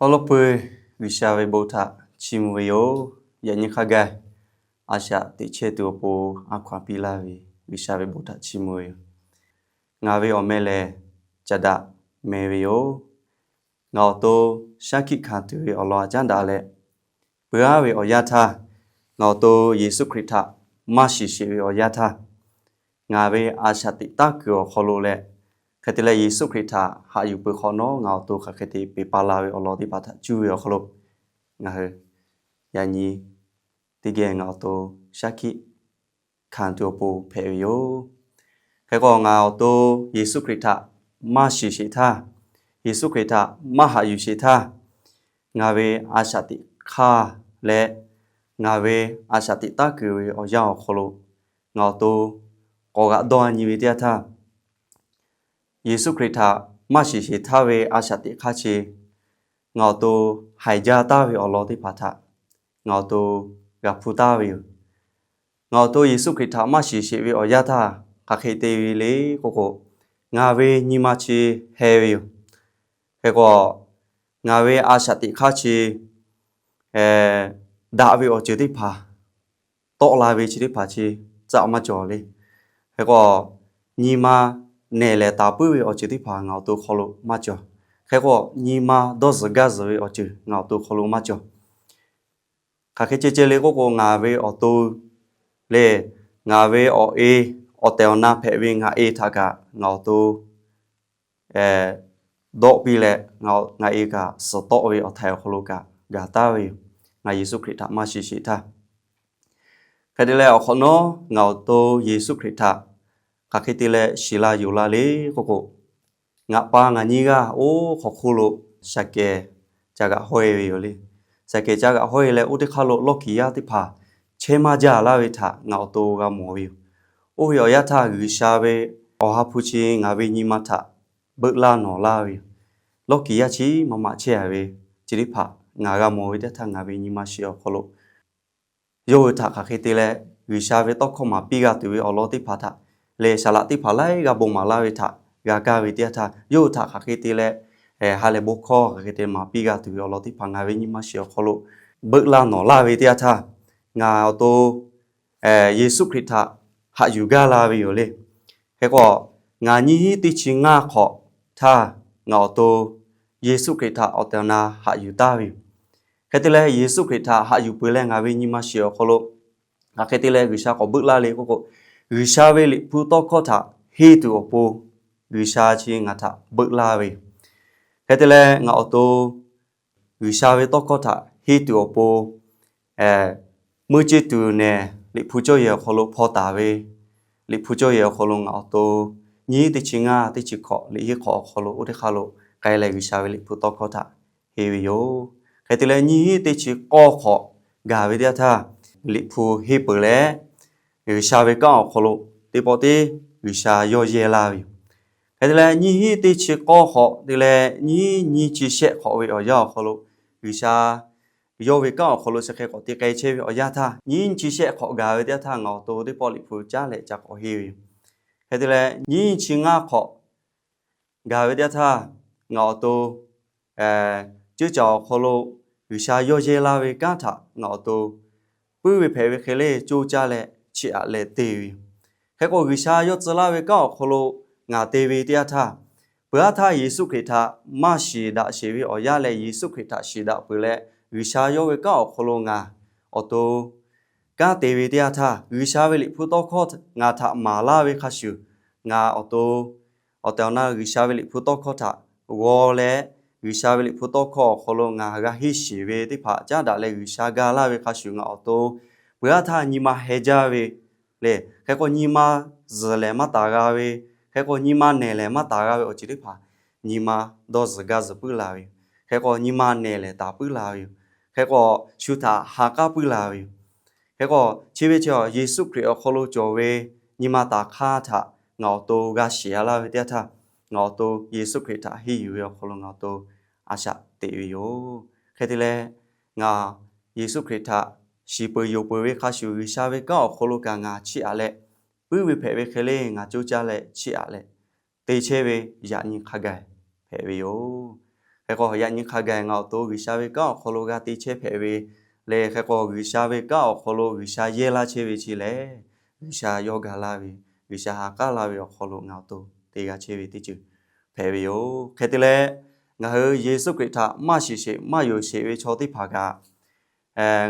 Awˬ lawn peuˬ, G'uiˬsha ve bon htaꞈ chiˇ mvuh ve yoˬ. Yaꞈ nyi hk'a gaˬ, a shaꞈ teꞈ chehˇ tuˬ awˬ pon a hkaw anˬ piˇ laˇ ve G'uiˬsha ve bon htaꞈ chiˇ mvuh ve yoˬ. Ngaˬ ve awˬ meh lehˬ, Caˍ daꞈ meh ve yoˬ. Ngaˬ awˬ to shaˉ hkiˆ hkanˍ tuˬ ve awˬ lawn a caˉ daꞈ leh, peuˬ aˉ ve awˬ yanˇ htaˇ, ngaˬ awˬ to Yeˍsuˆ Hkriꞈ htaꞈ maˇ shiˍ sheˍ ve awˬ yanˇ htaˇ, ngaˬ ve a shaꞈ teꞈ taˉ kuiˬ awˬ hk'aw lo leh, hk'e te leh Yeˍsuˆ Hkriꞈ htaꞈ haꞈ yuˬ peuˬ hk'awꞈ nawˉ, ngaˬ awˬ to hk'aˬ hk'e te peˬ pa la ve awˬ lawn teˇ hpaˍ htaꞈ cuˇ ve awˬ hk'aw lo, ngaˬ hui yaꞈ nyi teˇ geh ngaˬ awˬ to shaˉ hkiˆ hkanˍ tuˬ awˬ pon hpehꞈ ve yoˬ. Hk'e k'o, ngaˬ awˬ to Yeˍsuˆ Hkriꞈ htaꞈ maˇ shiˍ sheˍ htaˇ, Yeˍsuˆ Hkriꞈ htaꞈ maˇ haꞈ yuˬ sheˍ htaˇ, ngaˬ ve a shaꞈ teꞈ hk'aˇ leh ngaˬ ve a shaꞈ teꞈ taˉ kuiˬ ve awˬ yanˇ awˬ hk'aw lo ngaˬ awˬ to k'awꞈ g'aꞈ dawˇ nyi ve teˇ yanˇ htaˇ, Yeˍsuˆ Hkriꞈ htaꞈ maˇ shiˍ sheˍ htaˇ ve a shaꞈ teꞈ hk'aˇ chi ngaˬ awˬ to haiˬ jaˇ taˍ ve awˬ lawn teˇ hpaˍ htaꞈ ngaˬ awˬ to g'a hpuˇ taˍ ve yoˬ. Ngaˬ awˬ to Yeˍsuˆ Hkriꞈ htaꞈ maˇ shiˍ sheˍ ve awˬ yanˇ htaˇ hk'aˬ hk'e te ve le k'oˆ k'o, ngaˬ ve nyi ma chi heh ve yoˬ. Hk'e k'o, ngaˬ ve a shaꞈ teꞈ hk'aˇ chi daꞈ ve awˬ ceuˬ teˇ hpaˍ, tawˆ la ve chi teˇ hpaˍ chi tcuh maˇ cawˬ le. Hk'e k'o, nyi ma nehˬ lehˬ taˍ puiˉ ve awˬ ceuˬ teˇ hpaˍ ngaˬ awˬ to hk'aw lo maˇ cawˬ. Hk'e k'o, nyi ma dawˇ zuhˬ gaˇ zuhˬ ve awˬ ceuˬ ngaˬ awˬ to hk'aw lo maˇ cawˬ. Hk'aˬ hk'e ceh ceh le k'oˆ k'o, ngaˬ ve awˬ to lehˬ, ngaˬ ve awˬ e, awˬ tehˬ awˬ na hpehꞈ ve ngaˬ e htaꞈ kaꞈ ngaˬ awˬ to dawˆ piˇ leh, ngaˬ e kaꞈ suhˍ tawˆ ve awˬ htaiˍ awˬ hk'aw lo kaꞈ gaˬ taˍ ve yoˬ, ngaˬ Yeˍsuˆ Hkriꞈ htaꞈ maˇ shiˍ sheˍ htaˇ. Hk'e te leh, awˬ hk'awꞈ nawˉ ngaˬ awˬ to Yeˍsuˆ Hkriꞈ htaꞈ hk'aˬ hk'e te leh shiˍ la yonˍ la le k'oˆ k'o, ngaˬ pa ngaˬ nyiˇ g'aˇ oˇ hk'aw hk'oˆ lo shaˍ kehˬ ca g'aꞈ hawˇ e ve yoˬ le. Shaˍ kehˬ ca g'aꞈ hawˇ e leh, oˇ teˇ hk'aˇ lo lawˇ kiˍ yaˇ teˇ hpaˍ chehˇ maˇ jaˇ laˇ ve htaꞈ ngaˬ awˬ to g'a mawˬ ve yoˬ. Oˇ ve awˬ yanˇ htaˇ, G'uiˬsha ve awˬ ha hpu chi ngaˬ ve nyi ma htaꞈ beuˆ laˇ nawˬ laˇ ve yoˬ. Lawˇ kiˍ yaˇ chi maˇ maꞈ chehˇ a ve chi teˇ hpaˍ ngaˬ g'a mawˬ ve teˇ htaˇ, ngaˬ ve nyi ma shiˍ awˬ hk'aw lo yawˇ hui htaꞈ hk'aˬ hk'e te leh G'uiˬsha ve tawˇ hkawˇ maˍ piˇ g'a tuˬ ve awˬ lawn teˇ hpaˍ htaꞈ lehˬ, saˍ laꞈ teˇ hpaˍ laiˉ g'aˇ bon maˍ laˇ ve htaꞈ g'a kaˇ ve teˇ yanˇ htaˇ, yawˇ hui htaꞈ hk'aˬ hk'e te leh ha lehˬ bon hkawˇ hk'aˬ hk'e te maˍ piˇ g'a tuˬ ve awˬ lawn teˇ hpaˍ ngaˬ ve nyi ma shiˍ awˬ hk'aw lo beuˆ laˇ nawˬ laˇ ve teˇ yanˇ htaˇ, ngaˬ awˬ to Yeˍsuˆ Hkriꞈ htaꞈ haꞈ yuˬ gaˇ la ve yoˬ le. Hk'e k'o, ngaˬ nyiˇ hinˉ teˇ chi ngaˇ hk'awꞈ htaˇ, ngaˬ awˬ to Yeˍsuˆ Hkriꞈ htaꞈ awˬ tehˬ awˬ na haꞈ yuˬ taˍ ve yoˬ. Hk'e te leh, Yeˍsuˆ Hkriꞈ htaꞈ haꞈ yuˬ peuˬ leh ngaˬ ve nyi ma shiˍ awˬ hk'aw lo hk'aˬ hk'e te leh G'uiˬsha k'awꞈ beuˆ laˇ le k'oˆ k'o, G'uiˬsha ve Liꞈ hpu tawˇ hkawˇ htaꞈ henˇ tuˬ awˬ pon G'uiˬsha chi ngaˬ htaꞈ beuˆ laˇ ve yoˬ. Hk'e te leh, ngaˬ awˬ to G'uiˬsha ve tawˇ hkawˇ htaꞈ henˇ tuˬ awˬ pon, muˇ ceˇ tuˬ nehˬ Liꞈ hpu cawˇ yehˬ awˬ hk'aw lo hpaw taˍ ve, Liꞈ hpu cawˇ yehˬ awˬ hk'aw lo ngaˬ awˬ to nyiˇ hinˉ teˇ chi ngaˇ teˇ chi hkawꞈ liꞈ hiˉ hk'awꞈ awˬ hk'aw lo oˇ teˇ hk'aˇ lo k'ai leh G'uiˬsha ve Liꞈ hpu tawˇ hkawˇ htaꞈ henˇ ve yoˬ. Hk'e te leh, nyiˇ hinˉ teˇ chi k'awˇ hk'awꞈ gaˬ ve teˇ yanˇ htaˇ, Liꞈ hpu henˇ peuˬ leh, G'uiˬsha ve kanˉ awˬ hk'aw lo teˇ pawˆ teˇ G'uiˬsha yawˇ yehˇ laˇ ve yoˬ. Hk'e te leh, nyiˇ hinˉ teˇ chi k'awˇ hk'awꞈ te leh nyiˇ hinˉ nyiˇ chi shehˆ hk'awꞈ ve awˬ yanˇ awˬ hk'aw lo, G'uiˬsha yawˇ ve kanˉ awˬ hk'aw lo chi hk'e k'awꞈ te k'ai chehˇ ve awˬ yanˇ htaˇ, nyiˇ chi shehˆ hk'awꞈ gaˬ ve teˇ yanˇ htaˇ ngaˬ awˬ to teˇ pawˆ Liꞈ hpu caˉ leh ca k'awꞈ henˇ ve yoˬ. Hk'e te leh, nyiˇ chi ngaˇ hk'awꞈ gaˬ ve teˇ yanˇ htaˇ, ngaˬ awˬ to ceuˇ caˬ awˬ hk'aw lo G'uiˬsha yawˇ yehˇ laˇ ve kanˉ htaꞈ ngaˬ awˬ to puiˉ ve hpehꞈ ve hk'e le coˇ caˇ leh chiˇ aꞈ leh te ve yoˬ. Hk'e k'o, G'uiˬsha yawˇ tcuh laˇ ve kanˉ awˬ hk'aw lo ngaˬ te ve teˇ yanˇ htaˇ, peuˬ aˉ htaˇ Yeˍsuˆ Hkriꞈ htaꞈ maˇ shiˍ daꞈ sheˍ ve awˬ yanˇ leh Yeˍsuˆ Hkriꞈ htaꞈ shiˍ daꞈ peuˬ leh, G'uiˬsha yawˇ ve kanˉ awˬ hk'aw lo ngaˬ awˬ to kanˉ te ve teˇ yanˇ htaˇ, G'uiˬsha ve Liꞈ hpu tawˇ hkawˇ ngaˬ htaꞈ maˍ laˇ ve hk'a shuˍ, ngaˬ awˬ to awˬ tehˬ awˬ na G'uiˬsha ve Liꞈ hpu tawˇ hkawˇ htaꞈ g'aw leh, G'uiˬsha ve Liꞈ hpu tawˇ hkawˇ awˬ hk'aw lo ngaˬ g'a henˇ shiˍ ve teˇ hpaˍ caˉ daꞈ leh G'uiˬsha ga laˇ ve hk'a shuˍ, ngaˬ awˬ to peuˬ aˉ htaˇ nyi ma heh jaˇ ve le. Hk'e k'o, nyi ma zuhˬ lehˬ maˇ taˍ g'a ve, hk'e k'o, nyi ma nehˬ lehˬ maˇ taˍ g'a ve awˬ ceuˬ teˇ hpaˍ nyi ma dawˇ zuhˬ gaˇ zuhˬ puiˉ la ve yoˬ. Hk'e k'o, nyi ma nehˬ lehˬ taˍ puiˉ la ve yoˬ. Hk'e k'o, shu htaꞈ ha k'aˉ puiˉ la ve yoˬ. Hk'e k'o, chi ve chi Yeˍsuˆ Hkriꞈ awˬ hk'aw lo cawˬ ve nyi ma taˍ hk'aˇ htaꞈ ngaˬ awˬ to g'a shiˍ a laˇ ve teˇ yanˇ htaˇ, ngaˬ awˬ to Yeˍsuˆ Hkriꞈ htaꞈ henˇ yuˬ ve awˬ hk'aw lo ngaˬ awˬ to a shaꞈ teꞈ ve yoˬ. Hk'e te leh, ngaˬ Yeˍsuˆ Hkriꞈ htaꞈ shiˍ peuˬ yonˍ peuˬ ve hk'a shuˍ, G'uiˬsha ve kanˉ awˬ hk'aw lo kaꞈ ngaˬ chiˇ aꞈ leh, puiˉ ve hpehꞈ ve hk'e le ngaˬ coˇ caˇ leh chiˇ aꞈ leh te chehˇ ve yaꞈ nyi hk'a gaˬ hpehꞈ ve yoˬ. Hk'e k'o, yaꞈ nyi hk'a gaˬ ngaˬ awˬ to G'uiˬsha ve kanˉ awˬ hk'aw lo g'a te chehˇ hpehꞈ ve le. Hk'e k'o, G'uiˬsha ve kanˉ awˬ hk'aw lo G'uiˬsha yehˇ laˇ chehˇ ve chi lehˬ, G'uiˬsha yawˇ ga laˇ ve, G'uiˬsha ha k'aˉ laˇ ve awˬ hk'aw lo ngaˬ awˬ to te g'a chehˇ ve teˇ ceuˬ hpehꞈ ve yoˬ. Hk'e te leh, ngaˬ hui Yeˍsuˆ Hkriꞈ htaꞈ maˇ shiˍ sheˍ maˇ yonˍ sheˍ ve chaw teˇ hpaˍ kaꞈ,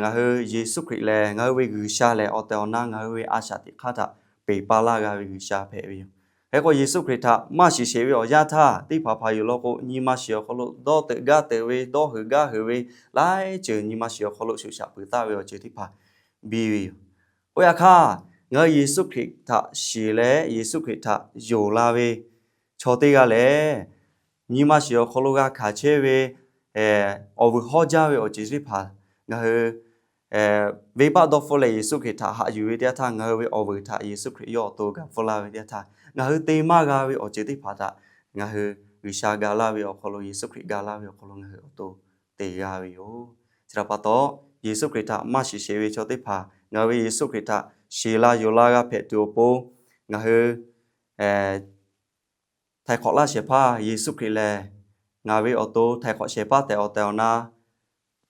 ngaˬ hui Yeˍsuˆ Hkriꞈ lehˬ, ngaˬ hui ve G'uiˬsha lehˬ, awˬ tehˬ awˬ na ngaˬ hui ve a shaꞈ teꞈ hk'aˇ htaꞈ peˬ pa laˇ g'a ve G'uiˬsha hpehꞈ ve yoˬ. Hk'e k'o, Yeˍsuˆ Hkriꞈ htaꞈ maˇ shiˍ sheˍ ve awˬ yanˇ htaˇ, teˇ hpaˍ hpaˍ yoˬ law k'o, nyi ma shiˍ awˬ hk'aw lo dawˇ teuꞈ gaˇ teuꞈ ve, dawˇ heuˬ gaˇ heuˬ ve, laiˉ ceuˬ nyi ma shiˍ awˬ hk'aw lo shuˍ shaꞈ peuˬ taˍ ve awˬ ceuˬ teˇ hpaˍ biˇ ve yoˬ. Oˇ yaꞈ hk'aˇ, ngaˬ hui Yeˍsuˆ Hkriꞈ htaꞈ shiˍ leh Yeˍsuˆ Hkriꞈ htaꞈ yonˍ la ve chaw teˇ g'aˇ lehˬ, nyi ma shiˍ awˬ hk'aw lo g'a hkanˍ chehˇ ve awˬ vuiˬ hawˉ jaˇ ve awˬ ceuˬ teˇ hpaˍ ngaˬ hui venˇbaˆ dawˇ hpfuhˇ leh Yeˍsuˆ Hkriꞈ htaꞈ haꞈ yuˬ ve teˇ yanˇ htaˇ, ngaˬ hui ve awˬ vuiˬ htaꞈ Yeˍsuˆ Hkriꞈ yawˇ awˬ to gaˬ hpfuhˇ laˇ ve teˇ yanˇ htaˇ, ngaˬ hui te maˇ g'a ve awˬ ceuˬ teˇ hpaˍ htaꞈ ngaˬ hui G'uiˬsha ga laˇ ve awˬ hk'aw lo, Yeˍsuˆ Hkriꞈ ga laˇ ve awˬ hk'aw lo ngaˬ hui awˬ to te g'a ve yoˬ. Chi htaꞈ pa taw, Yeˍsuˆ Hkriꞈ htaꞈ maˇ shiˍ sheˍ ve chaw teˇ hpaˍ ngaˬ hui ve Yeˍsuˆ Hkriꞈ htaꞈ shiˍ la yonˍ la g'a hpehꞈ tuˬ awˬ pon, ngaˬ hui htaiˍ hk'awꞈ laˇ shehˍ hpaˇ Yeˍsuˆ Hkriꞈ lehˬ, ngaˬ ve awˬ to htaiˍ hk'awꞈ shehˍ hpaˇ tehꞈ awˬ tehˬ awˬ na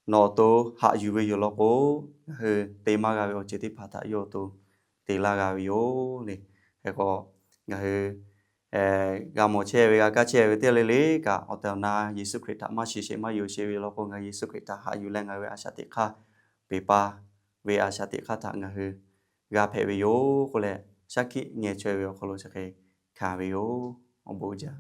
nawˬ awˬ to haꞈ yuˬ ve yoˬ law k'o, ngaˬ hui te maˇ g'a ve awˬ ceuˬ teˇ hpaˍ htaꞈ yawˇ awˬ to te laˇ g'a ve yoˬ le. Hk'e k'o, ngaˬ hui g'a mawˬ chehˇ ve, g'a kaˇ chehˇ ve teˇ le le kaꞈ, awˬ tehˬ awˬ na Yeˍsuˆ Hkriꞈ htaꞈ maˇ shiˍ sheˍ maˇ yonˍ sheˍ ve law k'o, ngaˬ hui Yeˍsuˆ Hkriꞈ htaꞈ haꞈ yuˬ leh ngaˬ hui ve a shaꞈ teꞈ hk'aˇ peˬ pa ve a shaꞈ teꞈ hk'aˇ htaꞈ ngaˬ hui g'a hpehꞈ ve yoˬ k'oˆ leh, shaˉ hkiˆ ngeh chaweh ve awˬ hk'aw lo chi hk'e hkanˍ ve yoˬ. Awˬ bon uiˍ jaˇ.